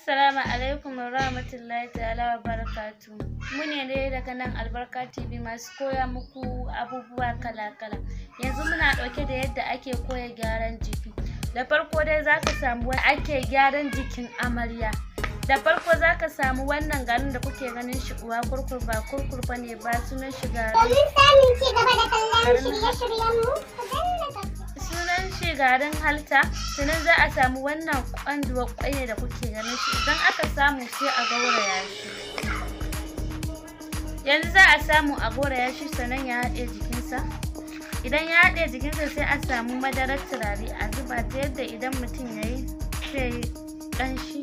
Assalamu alaikum wa rahmatullahi ta'ala wa barakatuh. Mu ne dai daga nan Albarka TV masu koya muku abubuwa kala-kala. Yanzu muna ɗauke da yadda ake koya gyaran jiki. Da farko dai za ka samu wani ake gyaran jikin amarya. Da farko za ka samu wannan garin da kuke ganin shi uwa kurkur ba kurkur ba ne ba, sunan shi garin. Domin samun ci gaba da kallon shirye-shiryenmu, ku danna subscribe. Sunan shi garin halta. Sannan za a samu wannan kwanduwar kwai ne da kuke ganin shi. Idan aka samu sai a gauraya shi. Yanzu za a samu a gauraya shi sannan ya haɗe jikinsa. Idan ya haɗe jikinsa sai a samu madarar turare a zuba ta yadda idan mutum ya yi zai yi ƙanshi,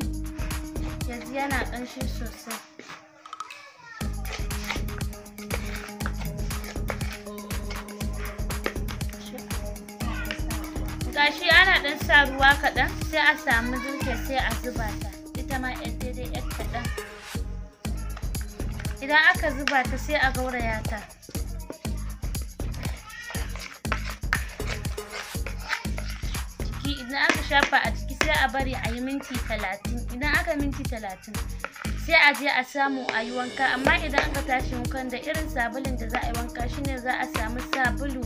ya ji yana ƙanshi sosai. Gashi ana ɗan sa ruwa kaɗan, sai a samu zirke sai a zuba ta, ita ma yar daidai yar kaɗan. Idan aka zuba ta sai a gauraya ta. Jiki idan aka shafa a jiki sai a bari a yi minti 30. Idan aka minti 30 sai a je a samu a yi wanka. Amma idan aka tashi wankan, da irin sabulun da za a yi wanka shine za a samu sabulu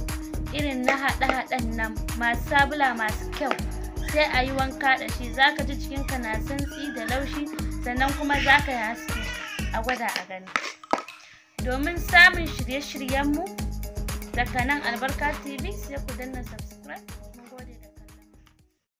irin na haɗe-haɗen nan, masu sabula masu kyau, sai a yi wanka da shi. Za ka ji jikinka na santsi da laushi, sannan kuma za ka yi haske. A gwada a gani. Domin samun shirye-shiryenmu daga nan Albarka TV, sai ku danna subscribe.